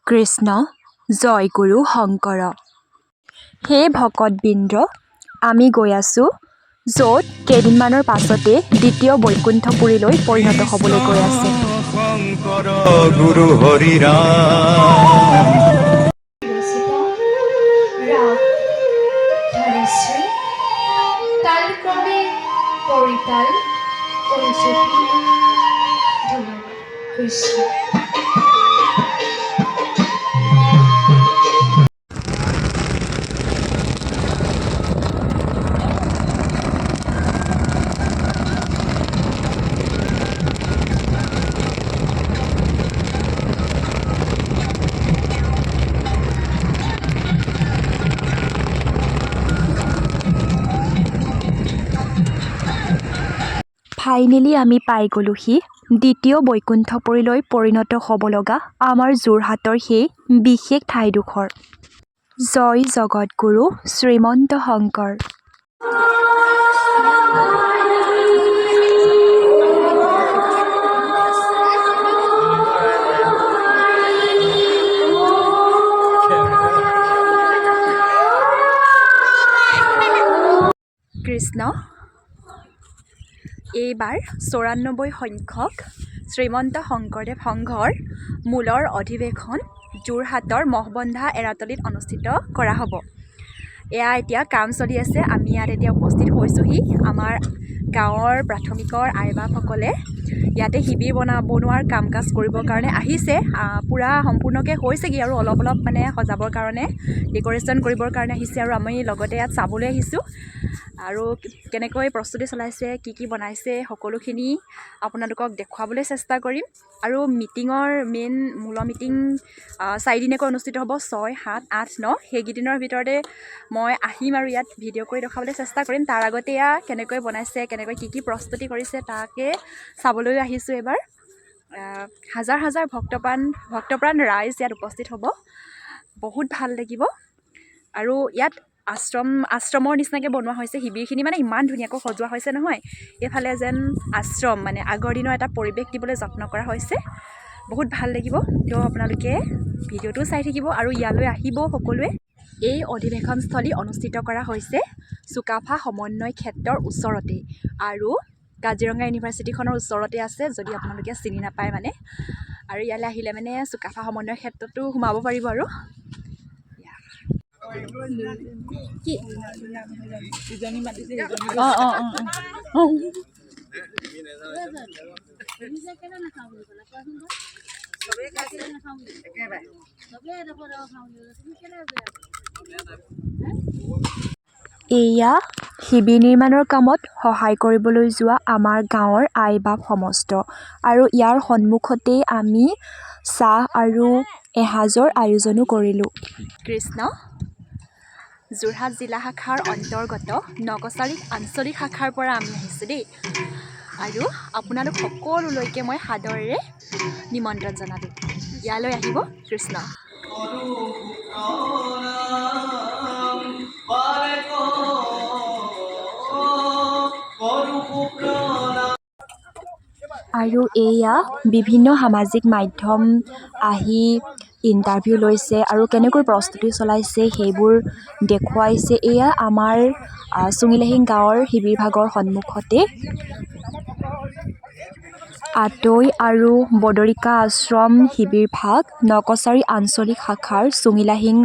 কৃষ্ণ, জয় গুৰু শংকৰ। হে ভকতবৃন্দ, আমি গৈ আছোঁ য'ত কেইদিনমানৰ পাছতে দ্বিতীয় বৈকুণ্ঠপুৰীলৈ পৰিণত হ'বলৈ গৈ আছে। শংকৰ গুৰু হৰিৰাম। ৰচিত ৰাগ ধনশ্ৰী, তালক্ৰমে পৰিতাল ঐজপি ঢোলক। কৃষ্ণ। ফাইনেলি আমি পাই গ'লোহি দ্বিতীয় বৈকুণ্ঠপুৰীলৈ পৰিণত হ'ব লগা আমাৰ যোৰহাটৰ সেই বিশেষ ঠাইডোখৰ। জয় জগতগুৰু শ্ৰীমন্ত শংকৰ। কৃষ্ণ। এইবাৰ 94 সংখ্যক শ্ৰীমন্ত শংকৰদেৱ সংঘৰ মূলৰ অধিৱেশন যোৰহাটৰ মহবন্ধা এৰাতলিত অনুষ্ঠিত কৰা হ'ব। এয়া এতিয়া কাম চলি আছে। আমি ইয়াত এতিয়া উপস্থিত হৈছোঁহি। আমাৰ গাঁৱৰ প্ৰাথমিকৰ আই বাপসকলে ইয়াতে শিবিৰ বনোৱাৰ কাম কাজ কৰিবৰ কাৰণে আহিছে। পূৰা সম্পূৰ্ণকৈ হৈছেগৈ আৰু অলপ অলপ মানে সজাবৰ কাৰণে, ডেক'ৰেশ্যন কৰিবৰ কাৰণে আহিছে আৰু আমি লগতে ইয়াত চাবলৈ আহিছোঁ আৰু কেনেকৈ প্ৰস্তুতি চলাইছে, কি কি বনাইছে, সকলোখিনি আপোনালোকক দেখুৱাবলৈ চেষ্টা কৰিম। আৰু মিটিঙৰ মেইন মূল মিটিং চাৰিদিনীয়াকৈ অনুষ্ঠিত হ'ব, 6, 7, 8, 9। সেইকেইদিনৰ ভিতৰতে মই আহিম আৰু ইয়াত ভিডিঅ' কৰি দেখুৱাবলৈ চেষ্টা কৰিম। তাৰ আগতে এয়া কেনেকৈ বনাইছে, কেনেকৈ কি কি প্ৰস্তুতি কৰিছে, তাকে চাবলৈ আহিছোঁ এইবাৰ। হাজাৰ হাজাৰ ভক্তপ্ৰাণ ৰাইজ ইয়াত উপস্থিত হ'ব। বহুত ভাল লাগিব। আৰু ইয়াত আশ্ৰমৰ নিচিনাকৈ বনোৱা হৈছে শিবিৰখিনি, মানে ইমান ধুনীয়াকৈ সজোৱা হৈছে নহয়। এইফালে যেন আশ্ৰম, মানে আগৰ দিনৰ এটা পৰিৱেশ দিবলৈ যত্ন কৰা হৈছে। বহুত ভাল লাগিব। তো আপোনালোকে ভিডিঅ'টো চাই থাকিব আৰু ইয়ালৈ আহিব সকলোৱে। এই অধিৱেশনস্থলী অনুষ্ঠিত কৰা হৈছে চুকাফা সমন্বয় ক্ষেত্ৰৰ ওচৰতেই আৰু কাজিৰঙা ইউনিভাৰ্চিটিখনৰ ওচৰতে আছে, যদি আপোনালোকে চিনি নাপায় মানে। আৰু ইয়ালৈ আহিলে মানে চুকাফা সমন্বয় ক্ষেত্ৰতো সোমাব পাৰিব। আৰু কি অঁ অঁ অঁ অঁ এয়া শিবিৰ নিৰ্মাণৰ কামত সহায় কৰিবলৈ যোৱা আমাৰ গাঁৱৰ আই বাপ সমস্ত। আৰু ইয়াৰ সন্মুখতেই আমি চাহ আৰু এসাঁজৰ আয়োজনো কৰিলোঁ। কৃষ্ণ। যোৰহাট জিলা শাখাৰ অন্তৰ্গত নকছাৰী আঞ্চলিক শাখাৰ পৰা আমি আহিছোঁ দেই। আৰু আপোনালোক সকলোলৈকে মই সাদৰেৰে নিমন্ত্ৰণ জনালোঁ, ইয়ালৈ আহিব। কৃষ্ণ। আৰু এয়া বিভিন্ন সামাজিক মাধ্যম আহি ইণ্টাৰভিউ লৈছে আৰু কেনেকৈ প্ৰস্তুতি চলাইছে সেইবোৰ দেখুৱাইছে। এয়া আমাৰ চুঙিলাহিং গাঁৱৰ শিবিৰভাগৰ সন্মুখতে আতৈ আৰু বদৰিকা আশ্ৰম শিবিৰভাগ নকছাৰী আঞ্চলিক শাখাৰ চুঙিলাহিং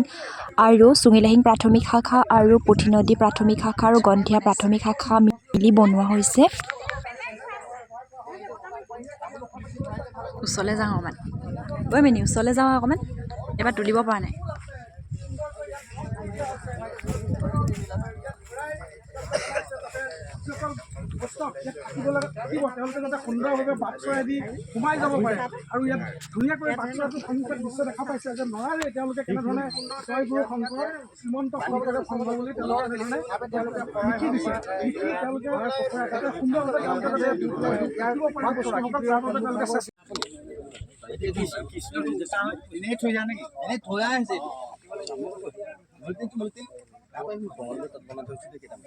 আৰু চুঙিলাহিং প্ৰাথমিক শাখা আৰু পুথিনদী প্ৰাথমিক শাখা আৰু গন্ধিয়া প্ৰাথমিক শাখা মিলি বনোৱা হৈছে। ওচৰলৈ যাওঁ অকণমান। ঐ মিনি, ওচৰলৈ যাওঁ অকণমান। এবাৰ তুলিব পৰা নাই। যিসকল বৈষ্ণৱ ইয়াত থাকিব লগা থাকিব, তেওঁলোকে যাতে সুন্দৰভাৱে বাট চৰাইদি সোমাই যাব পাৰে। আৰু ইয়াত ধুনীয়াকৈ বাট চৰাইটোৰ সন্মুখত দৃশ্য দেখা পাইছে যে নৰাৰে তেওঁলোকে কেনেধৰণে জয় গুৰু শংকৰ, শ্ৰীমন্ত শংকৰদেৱ সংঘ বুলি তেওঁলোকে এনেধৰণে তেওঁলোকে লিখি দিছে। লিখি তেওঁলোকে যাতে সুন্দৰভাৱে তেওঁলোকে যাতে থাকিব পাৰে বৈষ্ণৱসকল, তাৰ বাবে তেওঁলোকে চেষ্টা এনেই থৈ যা নেকি? এনেই থৈ আহিছে। তাত বনাই থৈছোঁ কেইটামান।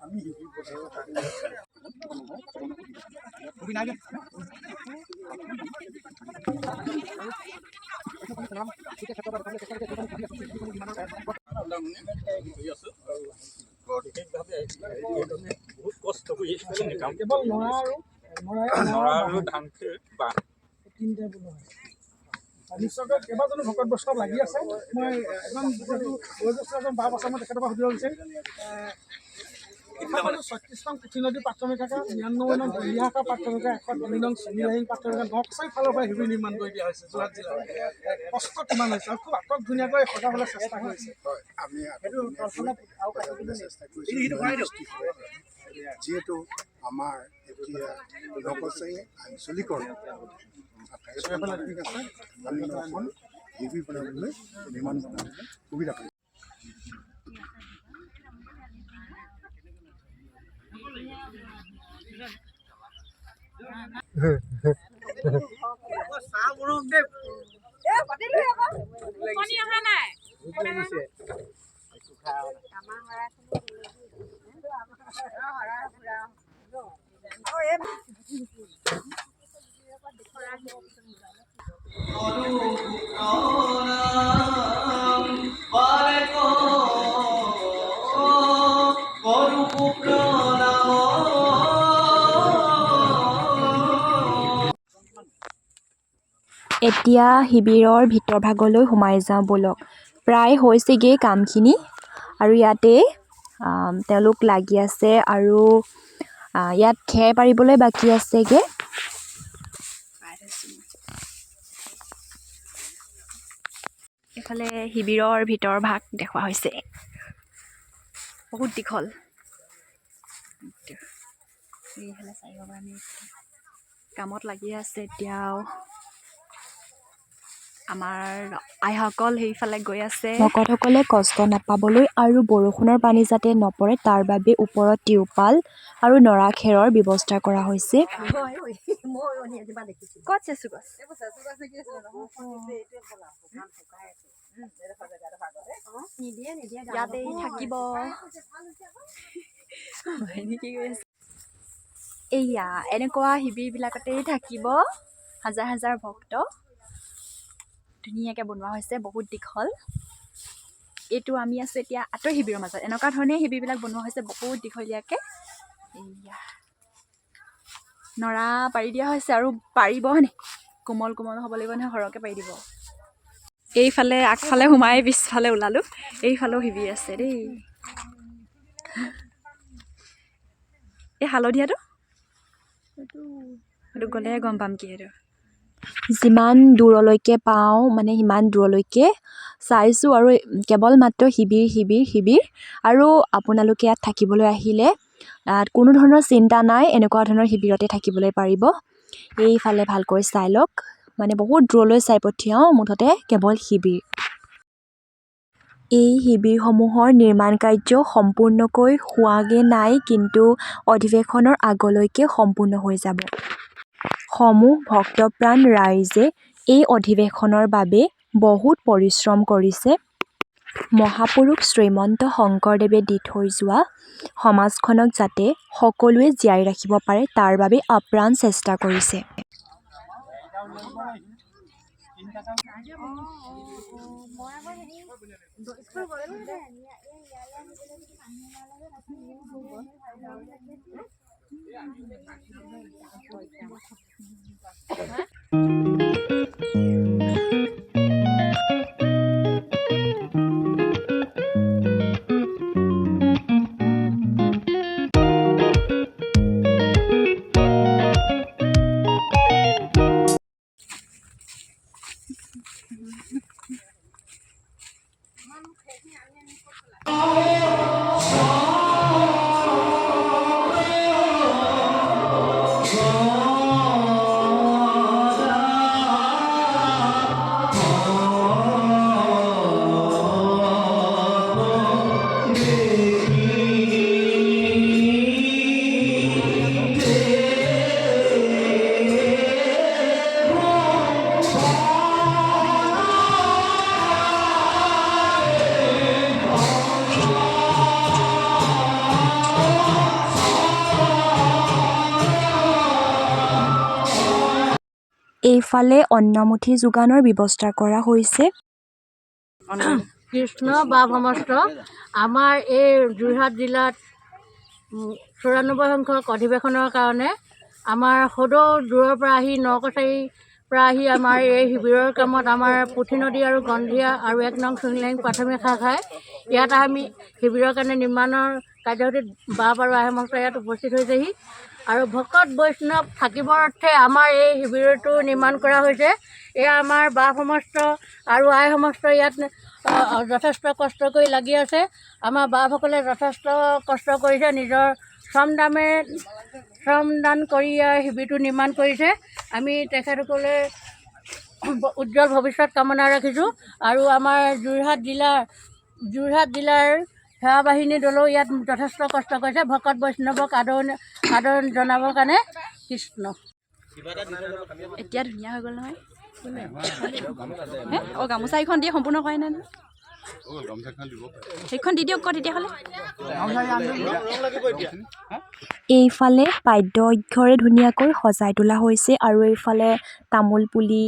বহুত কষ্ট কৰি এইখিনি কাম। কেৱল নৰা আৰু নৰা আৰু ধান খেৰ বাঁহ। তিনিটাই বনোৱা হৈছে। নিশ্চয়কৈ কেইবাজনো ভকত বৈষ্ণৱ লাগি আছে। মই এজন যিহেতু বয়োজ্যেষ্ঠ এজন বাপ আছে, মই তেখেতৰ পৰা সুধিব বিচাৰিম। 36 নং পুথি নদী প্ৰাথমিক শাখা, 99 নং দলীয়া শাখা প্ৰাথমিক শাখা, 103 নং চেনিলাহিং প্ৰাথমিক শাখা, নকচাই ফালৰ পৰা শিবিৰ নিৰ্মাণ কৰি দিয়া হৈছে যোৰহাট জিলাৰ। কষ্ট কিমান হৈছে আৰু খুব আটক ধুনীয়াকৈ সজাবলৈ চেষ্টা কৰিছে? আমি চেষ্টা কৰিছোঁ, যিহেতু আমাৰ এতিয়া নকছাৰী আঞ্চলিকৰ 28খন প্ৰাথমিক আছে, আমি 9খন শিবিৰ বনাবলৈ, নিৰ্মাণ বনাবলৈ সুবিধা পাইছোঁ। এতিয়া শিবিৰৰ ভিতৰ ভাগলৈ সোমাই যাওঁ ব'লক। প্ৰায় হৈছেগৈ কামখিনি আৰু ইয়াতে তেওঁলোক লাগি আছে আৰু ইয়াত খেৰ পাৰিবলৈ বাকী আছেগৈ। এইফালে শিবিৰৰ ভিতৰ ভাগ দেখুওৱা হৈছে, বহুত দীঘল। এইফালে চাৰিওফালে আমি কামত লাগি আছে এতিয়াও। আমাৰ আইসকল সেইফালে গৈ আছে। ভকতসকলে কষ্ট নাপাবলৈ আৰু বৰষুণৰ পানী যাতে নপৰে তাৰ বাবে ওপৰত টিউপাল আৰু নৰা খেৰৰ ব্যৱস্থা কৰা হৈছে। ক'ত চেচু গছ? ইয়াতেই থাকিব। কি কৰি আছে? এইয়া এনেকুৱা শিবিৰবিলাকতেই থাকিব হাজাৰ হাজাৰ ভক্ত। ধুনীয়াকৈ বনোৱা হৈছে, বহুত দীঘল। এইটো আমি আছোঁ এতিয়া আঁতৰ শিবিৰৰ মাজত। এনেকুৱা ধৰণে শিবিৰবিলাক বনোৱা হৈছে, বহুত দীঘলীয়াকৈ। এইয়া নৰা পাৰি দিয়া হৈছে আৰু পাৰিব হয়নে, কোমল কোমল হ'ব লাগিব নহয়, সৰহকৈ পাৰি দিব। এইফালে আগফালে সোমাই পিছফালে ওলালোঁ, এইফালেও শিবিৰ আছে দেই। এই হালধীয়াটো সেইটো গ'লেহে গম পাম কি সেইটো। যিমান দূৰলৈকে পাওঁ মানে সিমান দূৰলৈকে চাইছোঁ আৰু কেৱল মাত্ৰ শিবিৰ শিবিৰ শিবিৰ। আৰু আপোনালোকে ইয়াত থাকিবলৈ আহিলে কোনো ধৰণৰ চিন্তা নাই, এনেকুৱা ধৰণৰ শিবিৰতে থাকিবলৈ পাৰিব। এইফালে ভালকৈ চাই লওক, মানে বহুত দূৰলৈ চাই পঠিয়াওঁ, মুঠতে কেৱল শিবিৰ। এই শিবিৰসমূহৰ নিৰ্মাণ কাৰ্য সম্পূৰ্ণকৈ হোৱাগৈ নাই, কিন্তু অধিৱেশনৰ আগলৈকে সম্পূৰ্ণ হৈ যাব। সমূহ ভক্তপ্ৰাণ ৰাইজে এই অধিৱেশনৰ বাবে বহুত পৰিশ্ৰম কৰিছে। মহাপুৰুষ শ্ৰীমন্ত শংকৰদেৱে দি থৈ যোৱা সমাজখনক যাতে সকলোৱে জীয়াই ৰাখিব পাৰে তাৰ বাবে আপ্ৰাণ চেষ্টা কৰিছে। এইফালে অন্নমুঠি যোগানৰ ব্যৱস্থা কৰা হৈছে। কৃষ্ণ বাপ সমস্ত আমাৰ এই যোৰহাট জিলাত 94 সংখ্যক অধিৱেশনৰ কাৰণে আমাৰ সদৌ দূৰৰ পৰা আহি, ন কছাৰীৰ পৰা আহি আমাৰ এই শিবিৰৰ কামত আমাৰ পুঠি নদী আৰু গন্ধিয়া আৰু 1 নং চুংলেং প্ৰাথমিক শাখাই ইয়াত আমি শিবিৰৰ কাৰণে নিৰ্মাণৰ কাৰ্যসূচীত বাপ আৰু আই সমস্ত ইয়াত উপস্থিত হৈছেহি আৰু ভকত বৈষ্ণৱ থাকিবৰ অৰ্থে আমাৰ এই শিবিৰটো নিৰ্মাণ কৰা হৈছে। এয়া আমাৰ বাপ সমস্ত আৰু আই সমস্ত ইয়াত যথেষ্ট কষ্ট কৰি লাগি আছে। আমাৰ বাপসকলে যথেষ্ট কষ্ট কৰিছে, নিজৰ শ্ৰম দামে শ্ৰমদান কৰি ইয়াৰ শিবিৰটো নিৰ্মাণ কৰিছে। আমি তেখেতসকলে উজ্জ্বল ভৱিষ্যত কামনা ৰাখিছোঁ আৰু আমাৰ যোৰহাট জিলাৰ সেৱা বাহিনী দলেও ইয়াত যথেষ্ট কষ্ট কৰিছে ভকত বৈষ্ণৱক আদৰণি আদৰণি জনাবৰ কাৰণে। কৃষ্ণ। এতিয়া ধুনীয়া হৈ গ'ল নহয় হে? অ' গামোচা এইখন দিয়ে সম্পূৰ্ণ কৰাই নাই নহয়। সেইখন দি দিয়ক আকৌ তেতিয়াহ'লে। এইফালে বাদ্য অক্ষৰে ধুনীয়াকৈ সজাই তোলা হৈছে আৰু এইফালে তামোল পুলি,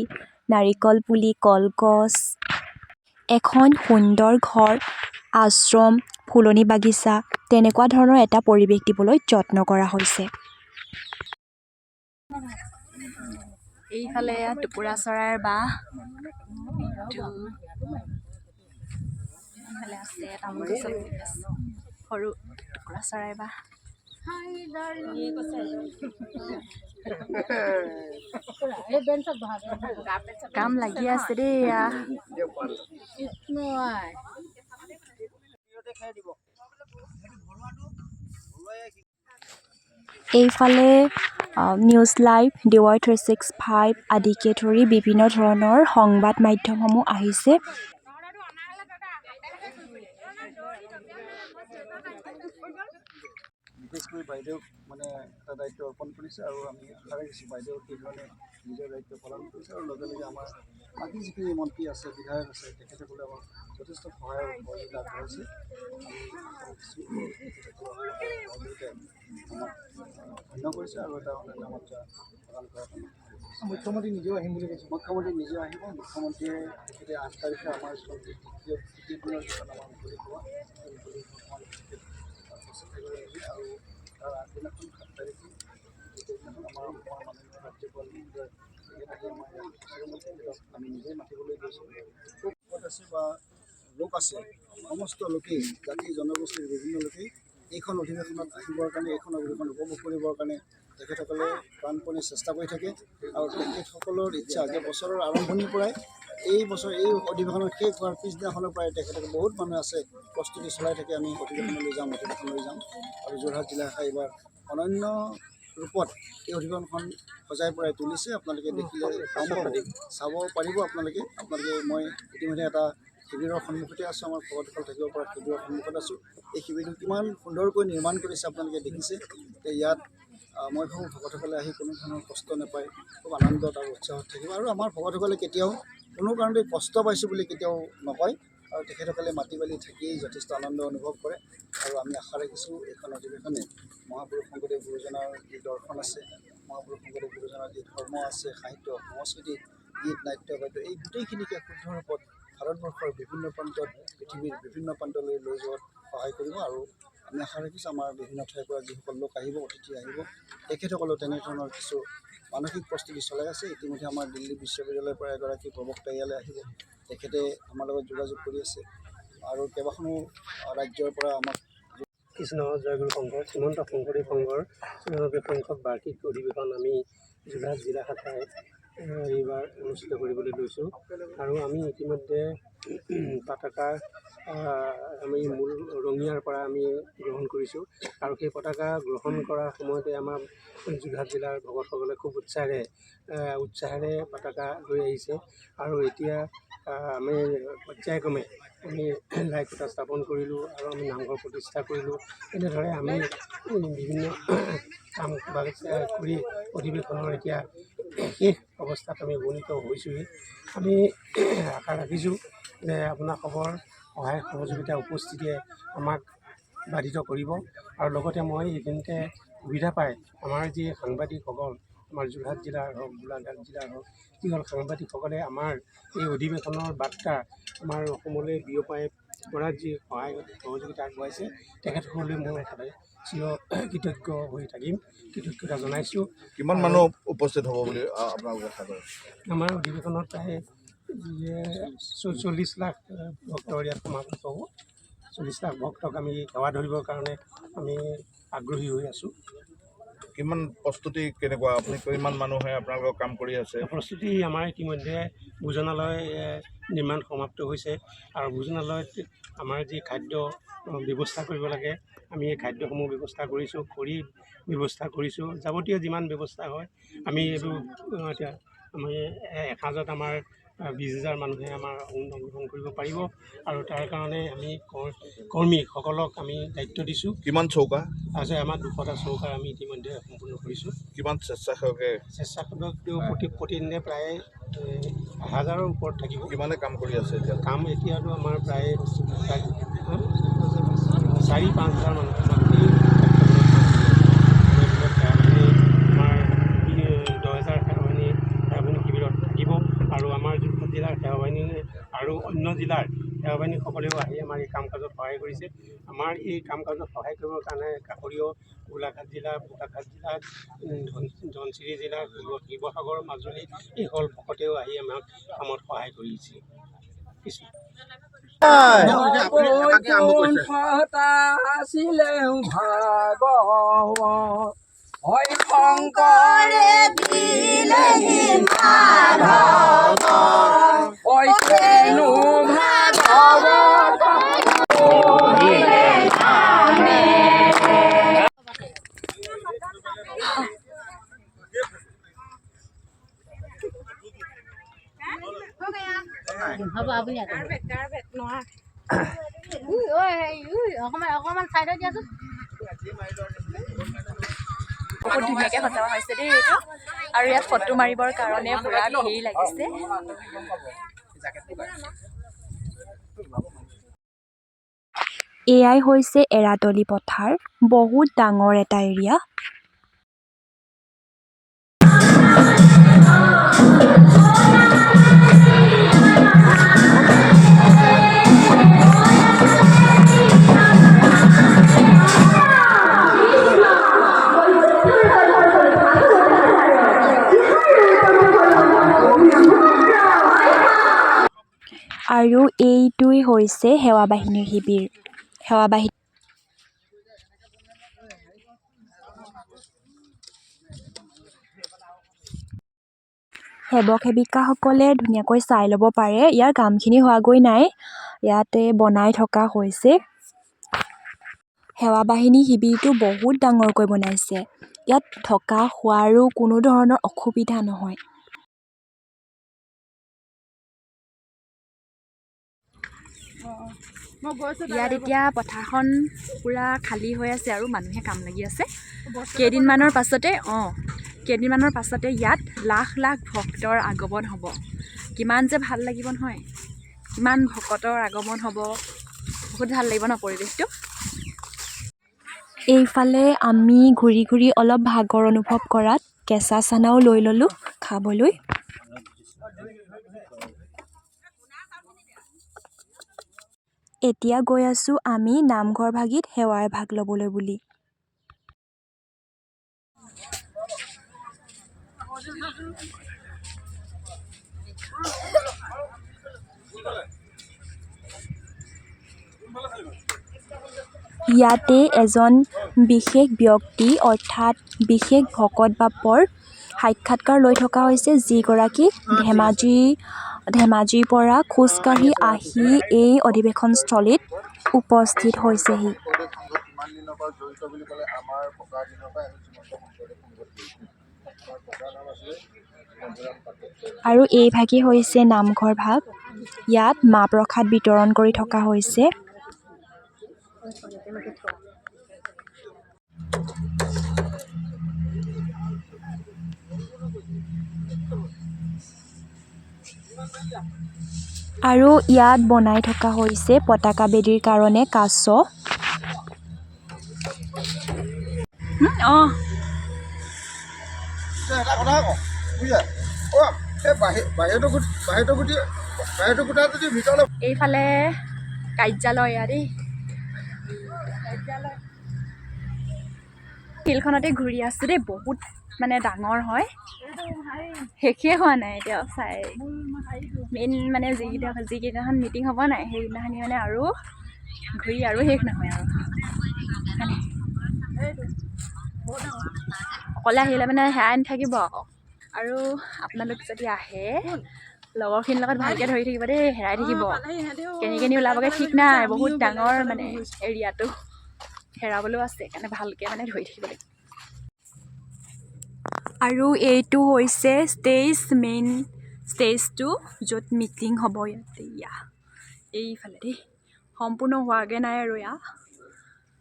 নাৰিকল পুলি, কলগছ, এখন সুন্দৰ ঘৰ, আশ্ৰম, ফুলনি বাগিচা তেনেকুৱা ধৰণৰ এটা পৰিৱেশ দিবলৈ যত্ন কৰা হৈছে। এইফালে টুকুৰা চৰাইৰ বাহ। এইফালে আছে তামোল গছত সৰু টুকুৰা চৰাইৰ বাহ। এই বেঞ্চত বহা। কাম লাগি আছে দেই এয়া। কৃষ্ণ আই। এইফালে নিউজ লাইভ, ডিৱাই 365 আদিকে ধৰি বিভিন্ন ধৰণৰ সংবাদ মাধ্যমসমূহ আহিছে। বিশেষকৈ বাইদেউক মানে এটা দায়িত্ব অৰ্পণ কৰিছে আৰু আমি আশা ৰাখিছোঁ, বাইদেউ সেইধৰণে নিজৰ দায়িত্ব পালন কৰিছে আৰু লগে লগে আমাৰ বাকী যিখিনি মন্ত্ৰী আছে, বিধায়ক আছে, তেখেতসকলে আমাক যথেষ্ট সহায় আৰু সহযোগিতা আগবঢ়াইছে। আমি আশা ৰাখিছোঁ, তেখেতসকলৰ সহযোগিতাই আমাক ধন্য কৰিছে আৰু এটা অনন্য মাত্ৰা প্ৰদান কৰাত আমাক সহায় কৰিছে। মুখ্যমন্ত্ৰী নিজেও আহিম বুলি কৈছে। মুখ্যমন্ত্ৰী নিজেও আহিব। মুখ্যমন্ত্ৰীয়ে তেখেতে 8 তাৰিখে আমাৰ যিখন তৃতীয় তৃতীয় দিনৰ যিখন আমাৰ মুকলি সভা, সেই মুকলি সভাত তেখেত উপস্থিত থাকিব নিজে আৰু তাৰ আগদিনাখন 7 তাৰিখে, দ্বিতীয় দিনাখন আমাৰ অসমৰ মাননীয় ৰাজ্যপাল মহোদয় তেখেত আহি আমাৰ ইয়াত উপস্থিত হ'ব। তেখেতক আমি নিজেই মাতিবলৈ গৈছোঁ। ক'ত আছে বা লোক আছে, সমস্ত লোকেই, জাতি জনগোষ্ঠীৰ বিভিন্ন লোকেই এইখন অধিৱেশনত আহিবৰ কাৰণে, এইখন অধিৱেশন উপভোগ কৰিবৰ কাৰণে তেখেতসকলে প্ৰাণপণে চেষ্টা কৰি থাকে। আৰু তেখেতসকলৰ ইচ্ছা যে বছৰৰ আৰম্ভণিৰ পৰাই, এই বছৰ এই অধিৱেশনৰ শেষ হোৱাৰ পিছদিনাখনৰ পৰাই তেখেতসকলে, বহুত মানুহ আছে, প্ৰস্তুতি চলাই থাকে, আমি অধিৱেশনলৈ যাম, অধিৱেশনলৈ যাম। আৰু যোৰহাট জিলা শাখাই এইবাৰ অনন্য ৰূপত এই অধিৱেশনখন সজাই পৰাই তুলিছে। আপোনালোকে দেখিলে গম পাব, চাব পাৰিব আপোনালোকে। মই ইতিমধ্যে এটা শিবিৰৰ সন্মুখতে আছোঁ, আমাৰ ভকতসকল থাকিব পৰা শিবিৰৰ সন্মুখত আছোঁ। এই শিবিৰটো কিমান সুন্দৰকৈ নিৰ্মাণ কৰিছে আপোনালোকে দেখিছে। ইয়াত মই ভাবোঁ, ভকতসকলে আহি কোনো ধৰণৰ কষ্ট নাপায়, খুব আনন্দত আৰু উৎসাহত থাকিব। আৰু আমাৰ ভকতসকলে কেতিয়াও কোনো কাৰণতে কষ্ট পাইছোঁ বুলি কেতিয়াও নকয় আৰু তেখেতসকলে মাটি বালি থাকিয়েই যথেষ্ট আনন্দ অনুভৱ কৰে। আৰু আমি আশা ৰাখিছোঁ, এইখন অধিৱেশনে মহাপুৰুষ শংকৰদেৱ গুৰুজনাৰ যি দৰ্শন আছে, মহাপুৰুষ শংকৰদেৱ গুৰুজনাৰ যি ধৰ্ম আছে, সাহিত্য, সংস্কৃতি, গীত, নাট্য, বাদ্য, এই গোটেইখিনিকে শুদ্ধ ৰূপত ভাৰতবৰ্ষৰ বিভিন্ন প্ৰান্তত, পৃথিৱীৰ বিভিন্ন প্ৰান্তলৈ লৈ যোৱাত সহায় কৰিব। আৰু আমি আশা ৰাখিছোঁ, আমাৰ বিভিন্ন ঠাইৰ পৰা যিসকল লোক আহিব, অতিথি আহিব, তেখেতসকলেও তেনেধৰণৰ কিছু মানসিক প্ৰস্তুতি চলাই আছে। ইতিমধ্যে আমাৰ দিল্লী বিশ্ববিদ্যালয়ৰ পৰা এগৰাকী প্ৰবক্তা ইয়ালৈ আহিব, তেখেতে আমাৰ লগত যোগাযোগ কৰি আছে আৰু কেইবাখনো ৰাজ্যৰ পৰা আমাক কৃষ্ণ, জয়গুৰু শংকৰ। শ্ৰীমন্ত শংকৰদেৱ সংঘৰ 94 সংখ্যক বাৰ্ষিক অধিৱেশন আমি যোৰহাট জিলা শাখাই এইবাৰ অনুষ্ঠিত কৰিবলৈ লৈছোঁ। আৰু আমি ইতিমধ্যে পতাকা আমি মূল ৰঙিয়াৰ পৰা আমি গ্ৰহণ কৰিছোঁ আৰু সেই পতাকা গ্ৰহণ কৰাৰ সময়তে আমাৰ যোৰহাট জিলাৰ ভকতসকলে খুব উৎসাহেৰে উৎসাহেৰে পতাকা লৈ আহিছে। আৰু এতিয়া আমি পৰ্যায়ক্ৰমে আমি লাইখুঁটা স্থাপন কৰিলোঁ আৰু আমি নামঘৰ প্ৰতিষ্ঠা কৰিলোঁ। এনেদৰে আমি বিভিন্ন কাম কৰি অধিৱেশনৰ এতিয়া শেষ অৱস্থাত আমি উপনীত হৈছোঁহি। আমি আশা ৰাখিছোঁ যে আপোনাসৱৰ সহায় সহযোগিতা, উপস্থিতিয়ে আমাক বাধিত কৰিব। আৰু লগতে মই এইখিনিতে সুবিধা পাই আমাৰ যি সাংবাদিকসকল আমাৰ যোৰহাট জিলাৰ হওক, গোলাঘাট জিলাৰ হওক, যিসকল সাংবাদিকসকলে আমাৰ এই অধিৱেশনৰ বাৰ্তা আমাৰ অসমলৈ বিয়পাই পৰাত যি সহায় সহযোগিতা আগবঢ়াইছে, তেখেতসকললৈ মই সদায় চিৰ কৃতজ্ঞ হৈ থাকিম, কৃতজ্ঞতা জনাইছোঁ। কিমান মানুহ উপস্থিত হ'ব বুলি আপোনালোকে আশা কৰে? আমাৰ অধিৱেশনত প্ৰায় 40 লাখ ভক্তৰ ইয়াত সমাগত হ'ব। 40 লাখ ভক্তক আমি সেৱা ধৰিবৰ কাৰণে আমি আগ্ৰহী হৈ আছোঁ। কিমান প্ৰস্তুতি কেনেকুৱা? আপুনি কিমান মানুহে আপোনালোকৰ কাম কৰি আছে? প্ৰস্তুতি আমাৰ ইতিমধ্যে ভোজনালয় নিৰ্মাণ সমাপ্ত হৈছে আৰু ভোজনালয়ত আমাৰ যি খাদ্য ব্যৱস্থা কৰিব লাগে, আমি এই খাদ্যসমূহ ব্যৱস্থা কৰিছোঁ, খৰি ব্যৱস্থা কৰিছোঁ, যাৱতীয় যিমান ব্যৱস্থা হয় আমি এইবোৰ এতিয়া আমি এসাঁজত আমাৰ 20,000 মানুহে আমাৰ অংশগ্ৰহণ কৰিব পাৰিব আৰু তাৰ কাৰণে আমি কৰ্মীসকলক আমি দায়িত্ব দিছোঁ। কিমান চৌকা আছে? আমাৰ 200টা চৌকা আমি ইতিমধ্যে সম্পূৰ্ণ কৰিছোঁ। কিমান স্বেচ্ছাসেৱকে? স্বেচ্ছাসেৱক প্ৰতিদিনে প্ৰায় 1000ৰ ওপৰত থাকিব। কিমানে কাম কৰি আছে এতিয়া? কাম এতিয়াতো আমাৰ প্ৰায় 4-5 হাজাৰ মানুহ আমাৰ গোটেই সেৱাবাহিনী, আমাৰ 10,000 সেৱাবাহিনী শিবিৰত থাকিব আৰু আমাৰ যোৰহাট জিলাৰ সেৱাবাহিনী আৰু অন্য জিলাৰ সেৱাবাহিনীসকলেও আহি আমাৰ এই কাম কাজত সহায় কৰিছে। আমাৰ এই কাম কাজত সহায় কৰিবৰ কাৰণে কাষৰীয় গোলাঘাট জিলা, বোকাখাত জিলা, ধনশিৰি জিলা, শিৱসাগৰ, মাজুলী এইসকল ভকতেও আহি আমাক কামত সহায় কৰিছে। শংকৰে দিলেহি মাধৱ কেনো ভাগৱত। হ'ব, আপুনি অকণমান চাইডত দিয়াচোন। বহুত ধুনীয়াকৈ সজোৱা হৈছে দেই এইটো। আৰু ইয়াত ফটো মাৰিবৰ কাৰণে পুৰা ভিৰ লাগিছে। এয়াই হৈছে এৰাতলি পথাৰ, বহুত ডাঙৰ এটা এৰিয়া। আৰু এইটোৱেই হৈছে সেৱা বাহিনীৰ শিবিৰ। সেৱা বাহিনী সেৱক সেৱিকাসকলে ধুনীয়াকৈ চাই ল'ব পাৰে। ইয়াৰ কামখিনি হোৱাগৈ নাই, ইয়াতে বনাই থকা হৈছে। সেৱা বাহিনী শিবিৰটো বহুত ডাঙৰকৈ বনাইছে। ইয়াত থকা খোৱাৰো কোনো ধৰণৰ অসুবিধা নহয়। ইয়াত এতিয়া পথাৰখন পূৰা খালী হৈ আছে আৰু মানুহে কাম লাগি আছে। কেইদিনমানৰ পাছতে ইয়াত লাখ লাখ ভক্তৰ আগমন হ'ব। কিমান যে ভাল লাগিব নহয়, কিমান ভকতৰ আগমন হ'ব, বহুত ভাল লাগিব ন পৰিৱেশটো। এইফালে আমি ঘূৰি ঘূৰি অলপ ভাগৰ অনুভৱ কৰাত কেঁচা চানাও লৈ ল'লোঁ খাবলৈ। এতিয়া গৈ আছোঁ আমি নামঘৰ ভাগিত সেৱা এভাগ ল'বলৈ বুলি। ইয়াতে এজন বিশেষ ব্যক্তি অৰ্থাৎ বিশেষ ভকত বাপৰ সাক্ষাৎকাৰ লৈ থকা হৈছে, যিগৰাকী ধেমাজিৰ পৰা খোজকাঢ়ি আহি এই অধিৱেশনস্থলীত উপস্থিত হৈছেহি। শংকৰদেৱ সংঘত কিমান দিনৰ পৰা জড়িত বুলি ক'লে, আমাৰ ককাৰ দিনৰ পৰাই আমি শ্ৰীমন্ত শংকৰদেৱ সংঘত জড়িত। আমাৰ ককাৰ নাম আছিলে মধুৰাম পাঠক। আৰু এই ভাগি হৈছে নামঘৰ ভাগ। ইয়াত মাহ প্ৰসাদ বিতৰণ কৰি থকা হৈছে। আৰু ইয়াত বনাই থকা হৈছে পতাকা বেদীৰ কাৰণে কাছ। অঁ। এটা কথা কওঁ বুজিছা, অ' এই বাহিৰতো বাহিৰতো গুটি বাহিৰতো গোটা যদি ভিতৰলৈ এইফালে কাৰ্যালয় এয়া দেই। ফিল্ডখনতে ঘূৰি আছোঁ দেই, বহুত মানে ডাঙৰ হয়, শেষেই হোৱা নাই এতিয়াও চাই। মেইন মানে যিকেইদিনাখন মিটিং হ'ব নাই সেইদিনাখনি মানে আৰু ঘূৰি আৰু শেষ নহয় আৰু। মানে অকলে আহিলে মানে সেয়াই নাথাকিব আকৌ। আৰু আপোনালোক যদি আহে লগৰখিনিৰ লগত ভালকৈ ধৰি থাকিব দেই, হেৰাই থাকিব, কেনি কেনি ওলাবগৈ ঠিক নাই, বহুত ডাঙৰ মানে এৰিয়াটো, হেৰাবলৈও আছে, সেইকাৰণে ভালকৈ মানে ধৰি থাকিব লাগিব। আৰু এইটো হৈছে ষ্টেজ, মেইন ষ্টেজটো য'ত মিটিং হ'ব ইয়াতে। ইয়া এইফালে দেই, সম্পূৰ্ণ হোৱাগৈ নাই আৰু এয়া,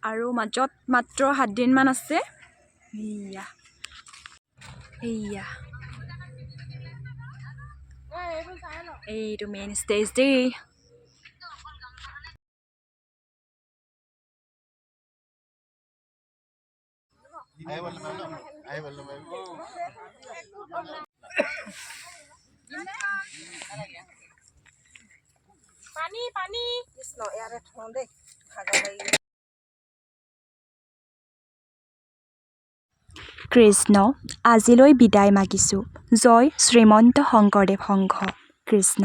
আৰু মাজত মাত্ৰ 7 দিনমান আছে। এইয়া এইয়া এইটো মেইন ষ্টেজ দেই। কৃষ্ণ, আজিলৈ বিদায় মাগিছোঁ। জয় শ্ৰীমন্ত শংকৰদেৱ সংঘ। কৃষ্ণ।